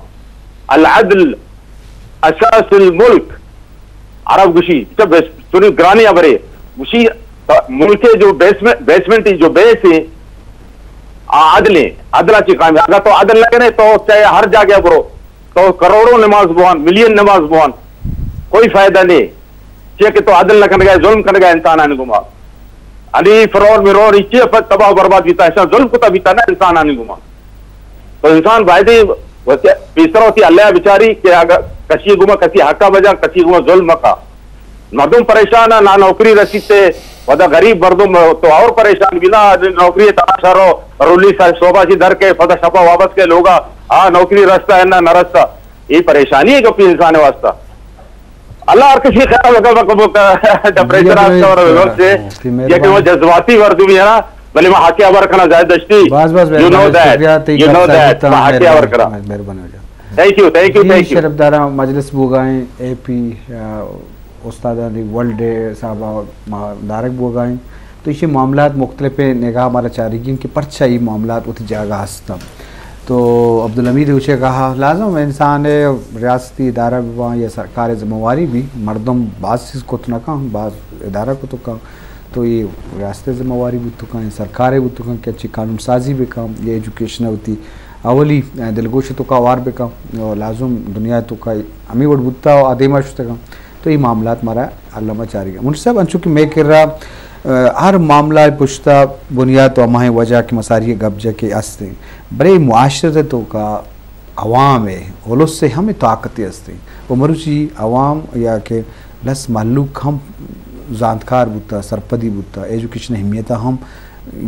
العدل اساس الملک۔ عرب گوشی، چہ بیس-، چونی گرانی ابرے۔ گوشی، ملک جو بیسمنٹ، بیسمنٹ جو بیس ہے، آ عدل ہے۔ عدل اچھی قائم ہے۔ اگر تو عدل نہ کرے تو چاہے ہر جگہ برو، تو کروڑوں نماز بوان، ملین نماز بوان، کوئی فائدہ نہیں۔ چیا کہ تو عدل نہ کنگا، ظلم کنگا انسانانی گما۔ علی فرعون مرور اچی پر تباہ و برباد بیتا، ایسا ظلم کتا بیتا نا انسانانی گما۔ تو انسان بایدیں وتی، پیسر وتی اللہ بچاری کہ اگر کسی گما کسی حقا بجا، کسی گما ظلم مکا۔ مردم پریشان ہے، نہ نوکری رسیتے، ودا غریب مردم تو اور پریشان بھی نا، نوکری تماشا رو، رولی سا صوبہ سی در کے، پدا شپا واپس کے لوگا، آ نوکری رستا ہے نہ نہ رستا۔ یہ پریشانی ہے کہ انسان واسطہ۔ اللہ ہر کسی خیال رکھا، ڈپریشن آتا اور ویور سے، یہ کہ وہ جذباتی مردمی ہے نا، بلے ما حق خبر کنا زاہد دشتی۔ بس، بس، you know that، you know that، ما حق خبر کنا۔ مہربانی ہو جائے۔ Thank you، thank you، thank you۔ شرپداراں، مجلس بوگائیں، اے پی، آ، استادانی ورلڈ ڈے صاحب ما دارگ بوگائیں۔ تو ایشی معاملات مختلف نگاہ مارا چارگی انت کہ پرچا اے معاملات وتی جاگہ ہست انت۔ تو عبدالحمید روچے کہا لازم انسان ریاستی ادارہ بہ باں یا سرکار ذمہ واری بی، مردم باز چیز کت نہ کن، باز ادارہ کت کن، تو اے ریاست ذمہ واری بوت کن یا سرکار بوت کن کہ چی قانون سازی بکن یا ایجوکیشن وتی اولی دلگوش توکا ہوار بکن۔ لازم دنیا توکا ہمے وڑ بوتا و آ دیما شتگاں۔ تو اے معاملات مارا الما چارگی۔ منشی صاحب، انچو کہ مئے کرا، آ، ہر معاملہ پشتا بنیاد تو ہماہیں وجہ کہ مساری گپ جا کہ استیں، بلے معاشرت توکا عوام ہے، الس ہے، ہمیں طاقت ہستیں۔ و مروچی عوام یا کہ لس مہلوک ہم زانتکار بوتا، سرپدی بوتا، ایجوکیشن اہمیت ہم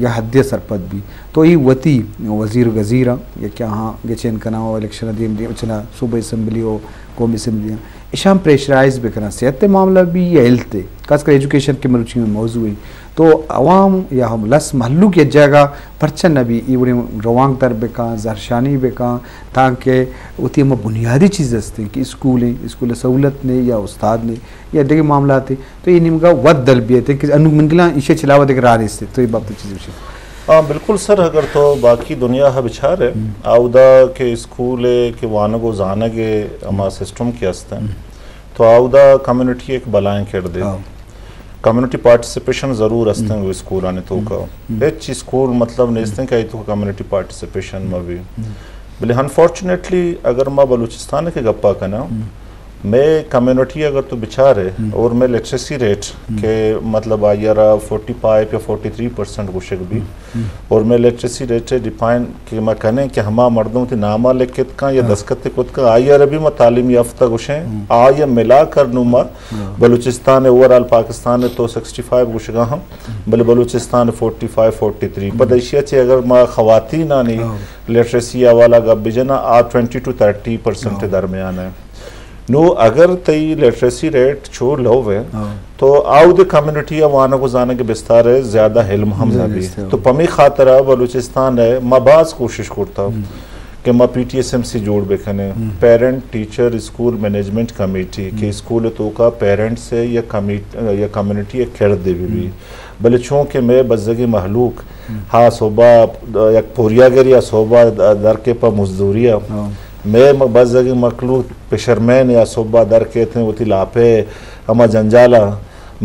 یا حدے سرپد بی۔ تو اے وتی وزیر و گزیراں یا کہ آہاں گچین کناں و الیکشن دیم دیم چنا صوبہ اسمبلی و قومی اسمبلی آں، اشاں پریشرائز بکناں، صحت معاملہ بی یا ہیلتھ، خاص کر ایجوکیشن کہ مروچی میں موضوع ہے۔ تو عوام یا ہم لس مہلوک یا جگہ پرچہ نہ بی، اے وڑیں روانک در بکاں، زہرشانی بکاں، تاکہ وتی ہما بنیادی چیز ہستیں کہ اسکول ہیں، اسکول سہولت نے یا استاد نے یا دگہ معاملات ہیں۔ تو اے نیمگا وت دل بیت کہ انو منگلاں ایشی چلاوہ دگہ راہ نیست۔ تو اے بابت چیز بشی۔ ہاں، بالکل سر، اگر تو باقی دنیا ہا بچارے، آودا کہ اسکول ہے کہ وانگ و زانگ ہے، ہما سسٹم کہ ہستیں، تو آودا کمیونٹی ایک بلائیں کردے۔ کمیونٹی پارٹیسپیشن ضرور ہستیں وہ اسکولانی توکا۔ ہچ اسکول مطلب نیستیں کہ آئی تو کمیونٹی پارٹیسپیشن مہ بی۔ بلے انفارچونیٹلی اگر ما بلوچستان کے گپا کناں، مئے کمیونٹی اگر تو بچارے اور مئے لٹریسی ریٹ کہ مطلب آئی را فورٹی فائیو یا فورٹی تھری پرسنٹ گوشگ بی، اور مئے لٹریسی ریٹ ڈیفائن کہ ما کنیں کہ ہما مردم تی ناما لکھت کن یا دستخط کت کن، آئی را بھی ما تعلیم یافتہ گوشیں، آئی ملا کر نو ما بلوچستان اوور آل پاکستان تو سکسٹی فائیو گوشگا ہم، بلے بلوچستان فورٹی فائیو، فورٹی تھری۔ پد ایشیا چے اگر ما خواتین آنی لٹریسی حوالہ گپ بجنا، آ ٹوئنٹی ٹو تھرٹی پرسنٹ درمیان ہے۔ نو اگر تئی لٹریسی ریٹ چو لو ہے، تو آؤ دے کمیونٹی ء وانگ و زانگ ء بستار ء زیادہ علم ہم نہ بی۔ تو پمی خاطر ء بلوچستان ء ما باز کوشش کرتا کہ ما پی ٹی ایس ایم سی جوڑ بکنیں، پیرنٹ، ٹیچر، اسکول مینجمنٹ کمیٹی، کہ اسکول توکا پیرنٹس ء یا کمیٹ-، یا کمیونٹی ء کردے بہ بی۔ بلے چونکہ مئے بزگیں مہلوک ہا صوبہ یک پوریاگری ء صوبہ در کے پہ مزدوری ء، مئے م-، بزگیں مخلوق پشرمین یا صوبہ در کیتیں وتی لاپے ہما جنجالا،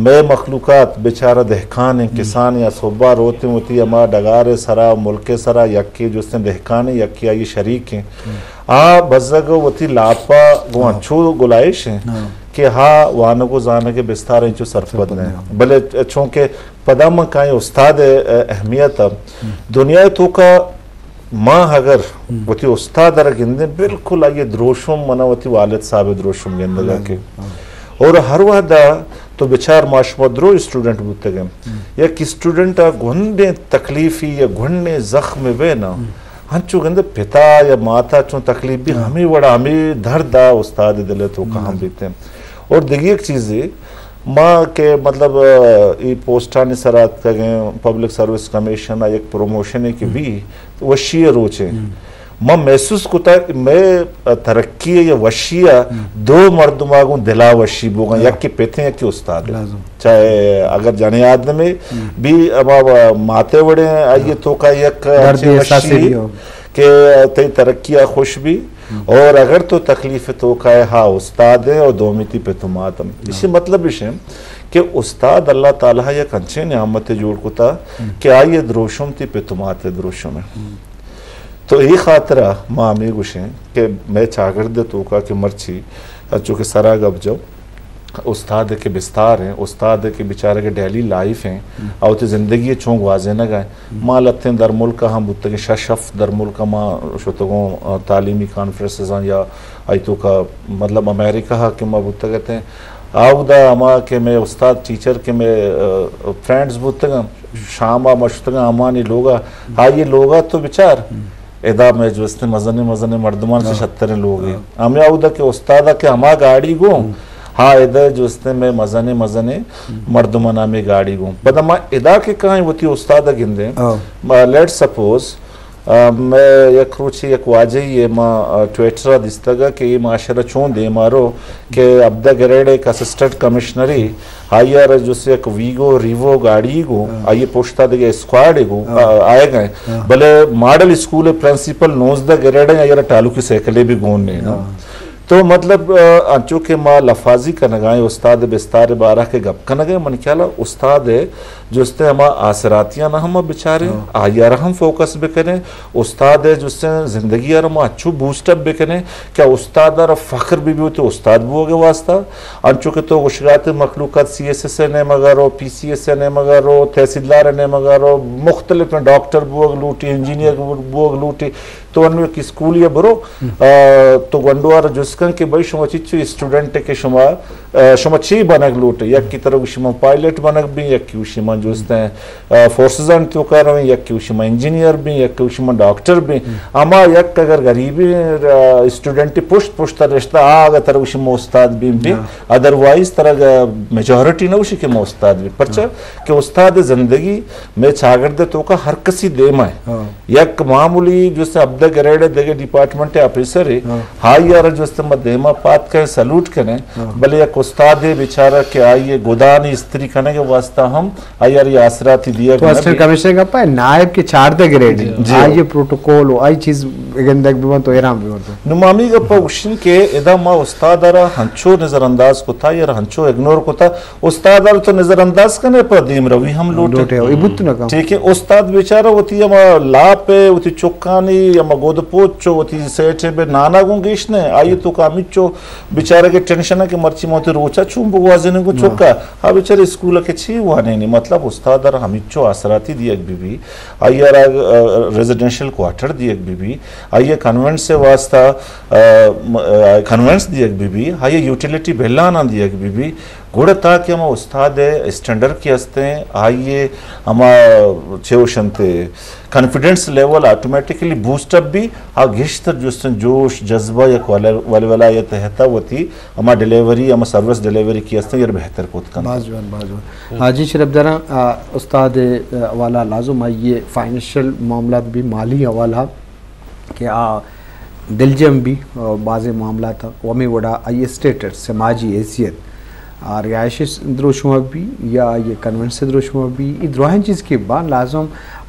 مئے مخلوقات بیچارہ دہکان ہیں، کسان یا صوبہ روتیں وتی ہما ڈگار سرا، ملک سرا، یکے جستیں دہکان ہیں، یکے آئی شریک ہیں۔ آ بزگ وتی لاپا گوں انچو گلائش ہیں کہ ہا وانگ و زانگ بستار انچو سرپد نہیں۔ بلے چونکہ پدا من کائیں استاد ء اہمیت ء۔ دنیا ء توکا ما اگر وتی استاد ء را گندیں، بالکل آئی ء دروشم منا وتی والد صاحب ء دروشم گندگ ء کہ۔ اور ہر وہد ء تو بچار ما شما درو اسٹوڈنٹ بوتگ ایں۔ یک اسٹوڈنٹ ء گونڈیں تکلیفی یا گونڈیں زخم بہ نا، انچو گندے پتا یا ماتا چون تکلیف بی، ہمے وڑا ہمے درد ء استاد ء دل ء توکا ہم بیتیں۔ اور دگہ یک چیزے، ما کہ مطلب، ای پوسٹانی سرا اتکگیں، پبلک سروس کمیشن ء یک پروموشنے کہ بی، وشی ء روچے۔ ما محسوس کتا کہ مئے ترقی ء یا وشی ء دو مردم ء گوں دلا وشی بوگا، یکے پتیں، یکے استاد۔ چاہے اگر جنے آدمے بی، اما ماتے وڑیں، آئی توکا یک دردی احساسی وشی بی ہو۔ کہ تئی ترقی ء خوش بی۔ اور اگر تو تکلیف توکا ہے، ہا استاد ہے اور دومی تی پت و مات ہم۔ اسی مطلب اش ہے کہ استاد اللہ تعالی یک انچیں نعمت جوڑ کتا کہ آئی دروشم تی پت و مات دروشم ہے۔ تو ای خاطرہ ما ہمیں گوشیں کہ مئے چاگرد توکا کہ مرچی انچو کہ سرا گپ جو استاد کہ بستار ہیں، استاد کہ بیچارہ کہ ڈیلی لائف ہیں، او تی زندگی چون گوازینگا ہیں۔ ما لتیں در ملک ہم بوتگیں، شش ہفت در ملک ما شتگوں، آ، تعلیمی کانفرنسز آں یا آئی توکا مطلب امریکہ ہا کہ ما بوتگتیں۔ آودا ہما کہ مئے استاد ٹیچر کہ مئے، آ، فرینڈز بوتگاں، شام آ ما شتگاں ہمانی لوگا، آئی لوگا تو بچار۔ ادا مئے جوستیں مزنیں مزنیں مردمان چہ شتریں لوگے۔ ہمے اودا کہ استادا کہ ہما گاڑی گوں، ہا ادا جوستیں مئے مزنیں مزنیں مردمان ہمے گاڑی گوں۔ پدا ما ادا کہ کائیں وتی استادا گندیں، ما لیٹ سپوز آ، مئے یک روچے یک واجہی ء ما، آ، ٹویٹر ء دیستگ کہ اے معاشرہ چون دیما رو کہ ہبدہ گریڈ ء یک اسسٹنٹ کمشنری، آئی ء را جست یک ویگو ریوو گاڑی گوں، آئی ء پشتا دگہ اسکواڈ گوں، آ، آئیگ ء۔ بلے ماڈل اسکول ء پرنسپل نوزدہ گریڈ ء، آئی ء را ٹالوکی سائیکلے بھی گون نے نا۔ تو مطلب، آ، انچو کہ ما لفاظی کنگائیں استاد بستار بارہ کے گپ کنگائیں، من خیال ء استاد ء جست ء ہما آسراتیاں ہم بچاریں، آئی ء را ہم فوکس بکنیں، استاد ء جست ء زندگی ء را ما اچو بوسٹ اپ بکنیں کہ استاد ء را فخر بہ بیت استاد بوگ ء واسطہ۔ انچو کہ تو گوشگات مخلوقات سی ایس ایس ء نیمگ ء رو، پی سی ایس ء نیمگ ء رو، تحصیلدار ء نیمگ ء رو، مختلف ڈاکٹر بوگ لوٹی، انجینئر بوگ لوٹی، تو انو یک اسکولی ء برو، آ، تو گونڈو ء را جست کن کہ بھئی شما چچو اسٹوڈنٹ کہ شما، آ، شما چی بنگ لوٹ؟ یک کی طرح گوشی من پائلٹ بنگ بیں، یک کی گوشی من جست ء، آ، فورسز آن توکا رویں، یک کی گوشی من انجینئر بیں، یک کی گوشی من ڈاکٹر بیں۔ اما یک اگر غریبیں، آ، اسٹوڈنٹ پشت پشت رشتہ آ اگر ترا گوشی من استاد بیں بیں، ادروائز ترا میجورٹی نہ گوشی کہ من استاد بیں۔ پرچا کہ استاد زندگی مئے چاگرد ء توکا ہر کسی دیما ہے۔ یک معمولی جست ہبدہ گریڈ ء دگہ ڈیپارٹمنٹ ء آفیسر ہے، ہائی ء را جست ما دیما پات کہیں سلوٹ کنیں، بلے یک استاد ہے بیچارہ کہ آئی ء گدانی استری کنگ ء واسطہ ہم آئی ء را آسراتی دیگ تو نہ اسسٹنٹ بی۔ کمشنر گپا ہے، نائب کے چاردہ گریڈ ہے، آئی ء پروٹوکول و آئی چیز گندگ ببن تو حیران ببن تو۔ نو ما ہمے گپا گوشیں کہ ادا ما استاد ء را ہنچو نظر انداز کتا یا ہنچو اگنور کتا، استاد ء تو نظر انداز کنے پر دیم روی ہم لوٹے۔ لوٹے، اے بوت نہ کن۔ ٹھیک ہے، استاد بیچارہ وتی ہما لاپ ء، وتی چکانی ہما گود پوچ و وتی سیٹ ء بہ نانا گوں گیش نہ، آئی تو کامیچو بیچارہ کے ٹینشن ہے کہ مرچی موتی روچا چون بگوازنے گوں چکا۔ ہاں بیچارہ اسکول کے چی وانینی، مطلب استاد ء را ہمیچو آسراتی دیگ بی بی، آئی ء را، آ، ریزیڈنشل کوارٹر دیگ بی بی، آئی ء کنوینس ء واسطہ، آ، م-، آ، کنوینس دیگ بی بی، آئی ء یوٹیلیٹی بلاناں دیگ بی بی، گڑا تاکہ ہما استاد ء اسٹینڈرڈ کہ استیں، آئی ء ہما چے وشنت کانفیڈنس لیول آٹومیٹکلی بوسٹ اپ بی، آ گیشتر جستن جوش، جذبہ یک ول-، ولولہ ء تحت ء وتی ہما ڈیلیوری، ہما سروس ڈیلیوری کہ استیں، یر بہتر کت کنت۔ باز جوان، باز جوان۔ حاجی شرف دراں، آ، استاد ء حوالہ لازم آئی ء فائنینشل معاملات بی، مالی حوالہ کہ آ دلجم بی، آ، بازیں معاملات ء، و ہمے وڑا آئی اسٹیٹس، سماجی حیثیت، آ، رہائش دروشم بی یا آئی کنوینس دروشم بی، اے دراہیں چیز کہ با لازم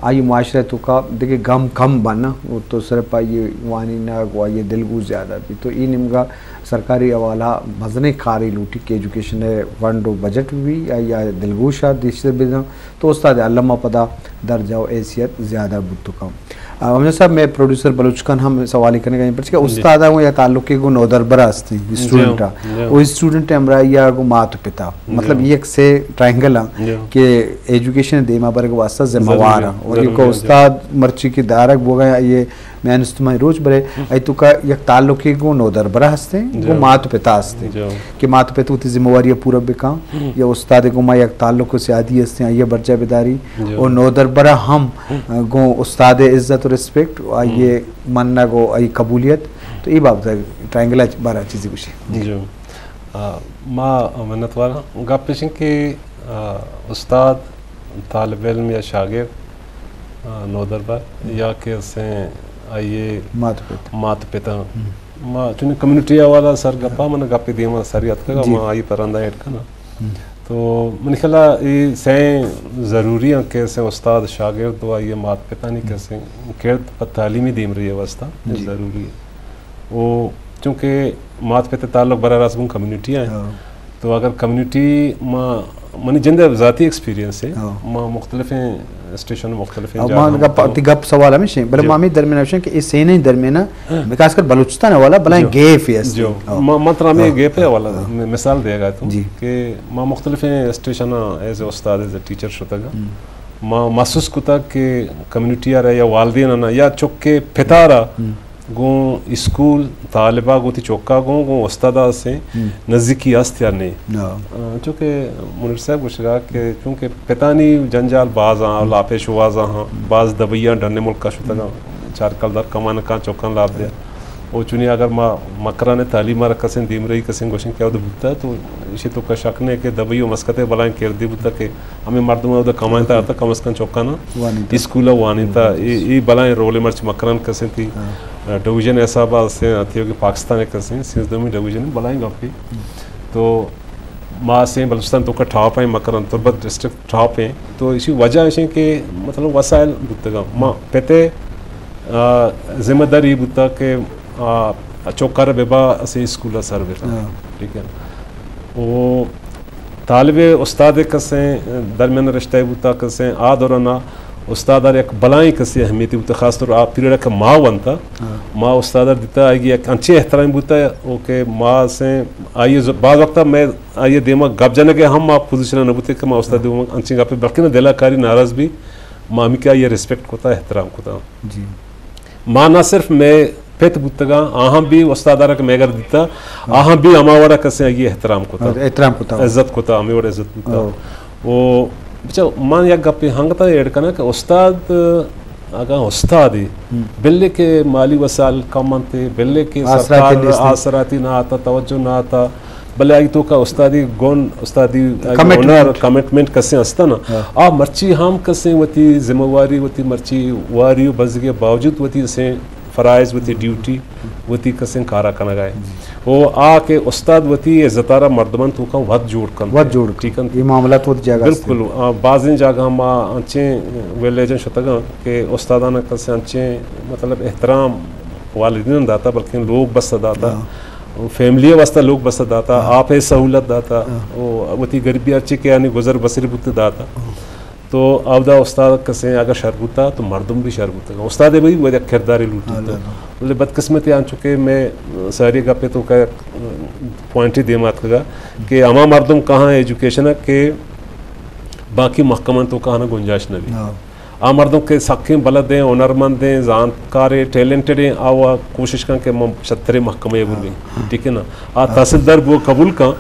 آئی معاشرہ توکا دگہ گم کم بنا، و تو صرف آئی وانینگ و آئی دلگوش زیادہ بی۔ تو اے نیمگا سرکاری حوالہ مزنیں کارے لوٹی کہ ایجوکیشن فنڈ و بجٹ بی، آئی دلگوش دیشتر بدن۔ تو استاد علامہ پدا درجہ و حیثیت زیادہ بوت کن۔ آ، ہمیں صاحب، میں پروڈیوسر بلوچ خان ہم سوال کنگا ہیں، پرچہ کہ جی۔ استاد آ یا تعلق کے گو نودربرا ہستی، جی، اسٹوڈنٹ آ۔ جی۔ وہ اسٹوڈنٹ ہمراہ یا گو مات پتا۔ جی۔ مطلب، یہ ایک سے ٹرائنگل ہیں جی۔ کہ ایجوکیشن دیما برگ واسطہ ذمہ ضروری وار ہے، ہیں۔ اور یہ ضروری کو ہے، جی۔ استاد مرچی کی دارک بوگا یہ میان استماعی روچ برے، ہم۔ ای تو کا یک تعلقی گو نودربرا ہستے، جی۔ گو مات پتا ہستے۔ جی۔ کہ مات پتا وتی ذمہ واری پورا بکن، ہم۔ یا استاد گو ما یک تعلق و سیادی ہستے، آئی برجا بداری، جی۔ اور نودربرا ہم، ہم۔ گو استاد عزت و ریسپیکٹ، آئی ہم۔ منگ و آئی قبولیت، تو ای بابت ٹرائنگل بارا چیزی گوشی۔ جی۔ جی۔ آ، ما منتوار ہاں۔ گپ ایش انت کہ، آ، استاد، طالب علم یا شاگرد، آ، نودربر یا کہ اسیں آئی مات پت۔ مات پت ہاں۔ ہم۔ ما چونیں کمیونٹی حوالہ سر گپا من گپی دیما سری اتکگا، جی۔ ما آئی پر رندا ایڈ کنا۔ ہم۔ تو من خیالا اے سئیں ضروری ہیں کہ اسیں استاد شاگرد و آئی مات پتانی کہ اسیں کرد پر تعلیمی دیمرئی واسطہ جی۔ ضروری ہے۔ و چونکہ مات پت تعلق براہ راست گوں کمیونٹی آ انت۔ ہاں۔ تو اگر کمیونٹی ما، منی جند ء ذاتی ایکسپیرینس ہے، ہاں۔ ما مختلفیں اسٹیشن، مختلفیں اب جاگہ ما گپ، ہم۔ تی گپ سوال ہمیش ہیں، بلے جی۔ ما ہمیں درمیان ہمیش ہیں کہ اے سینیں درمیان ہاں۔ خاص کر بلوچستان حوالہ بلائیں جی۔ گیپ ہے اصلی۔ جی۔ ہاں۔ ما، ما ترا ہمیں ہاں۔ گیپ ہے حوالہ ہاں۔ میں مثال دے گا تو جی۔ کہ ما مختلفیں اسٹیشن ایز اے استاد، ایز اے ٹیچر شتگا۔ ہم۔ ما محسوس کتا کہ کمیونٹی آ رہا یا والدین آنا یا چکے پتارا ہم۔ گوں اسکول طالبا گوں تی چوکا گوں، گوں استادا سے ہم۔ نزدیکی است یا نہیں؟ ہاں۔ آ، چونکہ منیر صاحب گوشگا کہ چونکہ پتانی جنجال باز آں، لاپے شوازا ہاں، باز دبئیاں ڈن ملکا شتگا، چار کلدار کمانکاں چوکاں لاپ دے۔ او چونی اگر ما مکران تعلیم ءَ را کسیں دیمرئی کسیں گوشیں کہ اود بوتا، تو ایشی توکا شک نہ کہ دبئی و مسقط ءَ بلائیں کردے بوتا کہ ہمیں مردم اود کمائیں تا آتا، کم از کم چوکانا وانینتا۔ اسکول ءَ وانینتا۔ ہم۔ اے، اے بلائیں رول مرچ مکران کسیں تھی۔ ہاں۔ ڈویژن حساب ءَ سے آتی ہو کہ پاکستان ءَ کسیں سیزدہمی ڈویژن بلائیں گپے۔ ہم۔ تو ما سیں بلوچستان توکا ٹاپ ہیں، مکران تربت ڈسٹرکٹ ٹاپ ہیں۔ تو اسی وجہ ایشیں کہ مطلب وسائل بوتگا۔ ما پتے، آ، ذمہ داری بوتا کہ، آ، چوکر ببا اسے اسکول سر بکن۔ ہاں۔ ٹھیک ہے۔ او طالب استاد کسیں درمیان رشتہ بوتا کسیں آ دورانا استاد ءَ یک بلائیں کسیں اہمیتی بوتا، خاص طور آ پیریڈ کہ ما ونتا، ہاں۔ ما استاد ءَ دیتا آئی یک انچیں احترام بوتا او کہ ما سیں آئی ز-، بعض وقت میں آئی دیما گپ جنگ ءَ ہم ما پوزیشن نہ بوتے کہ ما استاد دیما انچیں گپے، بلکہ نہ دلا کاری ناراض بھی، ما ہمی کہ آئی ریسپیکٹ کتا، احترام کتا۔ جی۔ ما نہ صرف میں پت بوتگاں، آہاں بھی استاد ءَ را کہ میں گر دیتا، ہاں۔ آہاں بھی ہما وڑا کسے آئی احترام کتا۔ احترام کتا۔ عزت کتا، ہمیں وڑا عزت کتا۔ او۔ او، بچا، من یک گپے ہنگتا ایڈ کناں کہ استاد، اگاں استادے، ہم۔ بلے کہ مالی وسائل کم انت، بلے کہ آسراتی سرکار نیست۔ آسراتی نہ آتا، توجہ نہ آتا، بلے آئی توکا استادی گون، استادی کمٹمنٹ۔ ہنر، کمٹمنٹ کسیں ہستا نا۔ ہاں۔ آ مرچی ہم کسیں وتی ذمہ واری، وتی مرچی واری و بزگی باوجود وتی اسیں فرائض، وتی ڈیوٹی، وتی کسیں کارا کنگا ہے۔ جی۔ او آ کہ استاد وتی عزتارا مردمان توکا وت جوڑ کنت۔ وت جوڑ کنت۔ ٹھیک انت۔ یہ معاملات وت جاگہ است۔ بالکل۔ آ، بازیں جاگہ ما انچیں ویلیجن شتگاں کہ استادان کسیں انچیں مطلب احترام والدین داتا، بلکہ لوگ بس داتا۔ ہاں۔ فیملی واسطہ لوگ بس داتا، ہاں۔ آپ سہولت داتا، ہاں۔ او وتی غریبی ہرچی کہ یعنی گزر بسر بوت داتا۔ ہاں۔ تو اودا استاد کسیں اگر شر بوتا تو مردم بھی شر بوتا۔ استاد بھی وہ یک کرداری لوٹی ہاں، تو۔ ہاں۔ بلے بدقسمتی آنچو کہ میں ساری گپے توکا پوائنٹی دیما اتکگا کہ ہما مردم کہاں ایجوکیشن ہے کہ باقی محکمہ توکا ہنا گنجائش نہ بھی۔ ہاں۔ آ مردم کہ سکیں بلد ہیں، ہنرمند ہیں، زانتکار ہیں، ٹیلنٹڈ ہیں، آ وا کوشش کن کہ من شتریں محکمہ ءَ برویں۔ ہاں۔ ٹھیک ہے نا؟ آ ہاں۔ تحصیلدار بو قبول کن،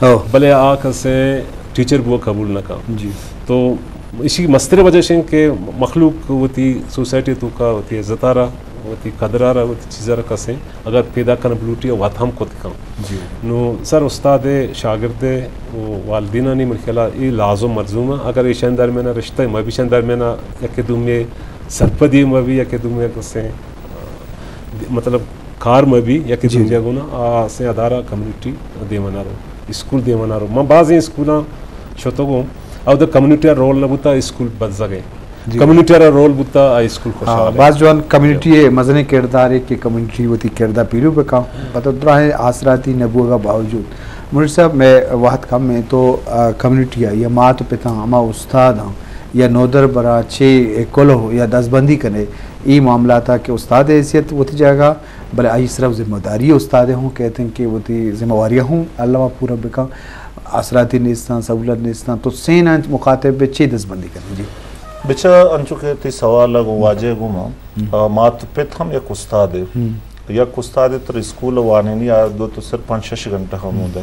ہاں۔ بلے آ کسیں ٹیچر بو قبول نہ کن۔ جی۔ تو اسی مستر وجہ شیں کہ مخلوق وتی سوسائٹی توکا وتی عزتارا، وتی قدرارا، وتی چیزارا کسیں اگر پیدا کن بلوٹی وت ہم کت کن۔ جی۔ نو سر استاد ءِ، شاگرد ءِ و والدینانی من خیالا اے لازم ملزوم ءَ۔ اگر ایشان درمیان ءَ رشتہ، ما بیشان درمیان ءَ یک دومی سرپدی ما بھی، یک دومی کسیں، مطلب کار ما بھی، یک جی، دومی جی۔ گونا آ سے ادارہ کمیونٹی دیما نہ رو، اسکول دیما نہ رو۔ من بازیں اسکولاں شتگوں، او دا کمیونٹی ءَ رول نہ بوتا، اسکول بزگ ءَ۔ جی۔ کمیونٹی ءَ را رول بوتا، آ اسکول ہاں، خوشحال ہے۔ باز جوان کمیونٹی ءِ مزنیں کردارے کہ کمیونٹی وتی کردار پیلو بکن۔ پتہ دراہیں آسراتی نہ بوگا باوجود۔ منیر صاحب، میں وقت کم ہیں تو، آ، کمیونٹی ءَ یا مات و پتاں، ہما استاداں یا نودربراں چے کلو یا دزبندی کنے، ای معاملات ءَ کہ استاد حیثیت وتی جاگہ، بلے آئی صرف ذمہ داری استاد ہوں کہتے ہیں کہ وتی ذمہ واریاں ہوں اللہ پورا بکن، آسراتی نیستاں، سہولت نیستاں، تو سین انچ مخاطب بے چے دزبندی کنے؟ جی۔ بچا انچو کہ تئی سوال ءَ گوں واجہ گوں ما، ہم۔ آ، مات پت ہم یک استادے۔ ہم۔ یک استادے تر اسکول وانینی آ دو تو صرف پنچ شش گھنٹہ ہم ہم۔ ہوندے۔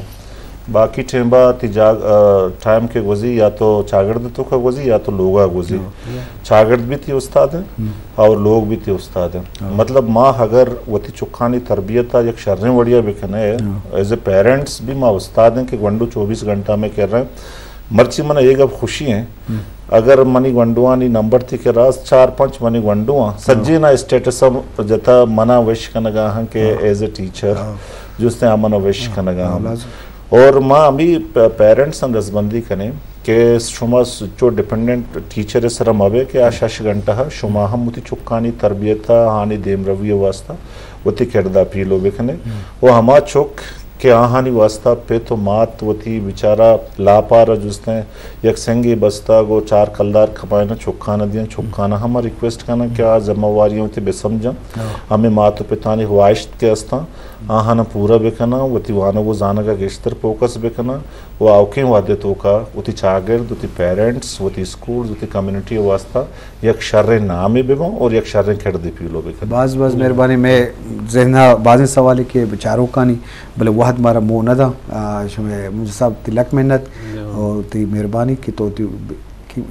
باقی ٹائم با تئی جاگ-، آ، ٹائم کہ گوزی یا تو چاگرد توکا گوزی یا تو لوگا گوزی۔ ہاں۔ چاگرد بھی تئی استاد ہے ہم۔ اور لوگ بھی تئی استاد ہے۔ ہاں۔ مطلب ما اگر وتی چکانی تربیت آ یک شریں وڑیا بکنے، ہاں۔ ایز اے پیرنٹس بھی ما استاد ہیں کہ گونڈو چوبیس گھنٹہ میں کر رہے ہیں۔ مرچی من اے گپ خوشی ہیں۔ ہم۔ اگر منی گونڈوانی نمبر تئی کہ راست چار پنچ منی گونڈو آں، ہاں۔ سجینا اسٹیٹس ءَ جتا منا وش کنگا ہاں کہ ہاں۔ ایز اے ٹیچر ہاں۔ جستے آ منا وش ہاں۔ کنگا ہاں، ہاں۔ لازم۔ اور ما ہمی پ-، پیرنٹس آں دزبندی کنیں کہ شما س-، چو ڈیپینڈنٹ ٹیچر سر مبے کہ آ شش گھنٹہ شما ہم وتی چکانی تربیت ءَ، آہانی دیمروی ءِ واسطہ وتی کردار پیلو بکنے۔ ہم۔ و ہما چک کہ آہانی واسطہ پت و مات وتی بیچارہ لاپار جستیں، یک سنگے بستگ و چار کلدار کمائن چکان دیاں، چکان ہم ریکویسٹ کنن کہ آ ذمہ واریاں وتی بسمجھن۔ ہاں۔ ہمیں مات و پتانی خواہشت کہ استاں، آہاں پورا بکناں، وتی وانگ و زانگ ءَ گیشتر فوکس بکناں و آؤکیں وھد ءِ توکا وتی چاگرد، وتی پیرنٹس، وتی اسکولز، وتی کمیونٹی ءِ واسطہ یک شریں نامے بباں اور یک شریں کردے پیلو بکناں۔ باز باز مہربانی۔ مئے ذہن ءَ بازیں سوالے کہ چاروکانی، بلے وھد مارا موہ نہ داں۔ آ، شمئے منیر صاحب تئی لک منت اور تئی مہربانی کہ تو تئی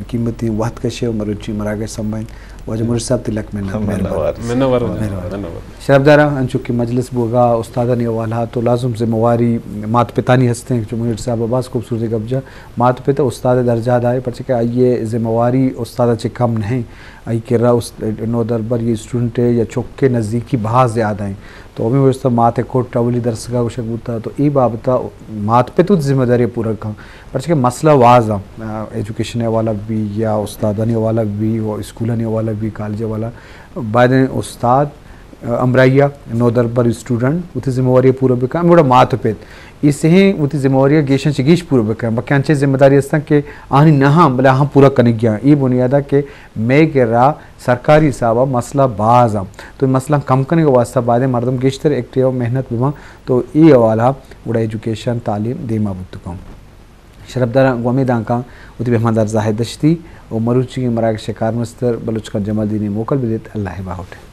قیمتی وھد کشے و مروچی مراگش سمبھائیں۔ واجہ منیر صاحب تئی لک منت، مہربانی۔ منت وار، منت وار۔ شرپداراں، انچو کہ مجلس بوگا استادانی حوالہ تو لازم ذمہ واری مات پتانی ہستیں، چو منیر صاحب باز خوبصورتی گپ جا۔ مات پت استاد درجہ دائے، پرچہ کہ آئی ذمہ واری استاد چہ کم نہیں۔ آئی کرا است-، نودربر یا اسٹوڈنٹ یا چک کے نزدیکی بہا زیادہ ہیں۔ تو ہمیں واسطہ مات کوٹ ٹولی درسگا گوشگ بوتا، تو ای بابتا مات پت وت ذمہ داری پورا کن۔ پرچہ کہ مسئلہ واز ہیں، آ، ایجوکیشن حوالہ بھی یا استادانی حوالہ بھی و اسکولانی حوالہ بھی، کالج حوالہ، باید استاد، آ، ہمراہیا نودربر اسٹوڈنٹ وتی ذمہ واری پورا بکن، ہمیں وڑا مات پت ای سہیں وتی ذمہ واری گیشن چہ گیش پورا بکن، بلکہ انچیں ذمہ داری ہستن کہ آنی نہ ہم، بلے ہم پورا کنگیاں۔ ای بنیادا کہ مئے کرا سرکاری حسابا مسئلہ باز ہیں، تو مسئلہ کم کنگ واسطہ باید مردم گیشتر ایکٹیو و محنت ببن، تو ای حوالہ گڑا ایجوکیشن تعلیم دیما بوت کن۔ شرپداراں، گوں ہمے دانکاں وتی مہماندار زاہد دشتی و مروچیگیں مراگش کارمستر بلوچ خان جمالدینی موکل بدیت۔ اللہ باہوٹ۔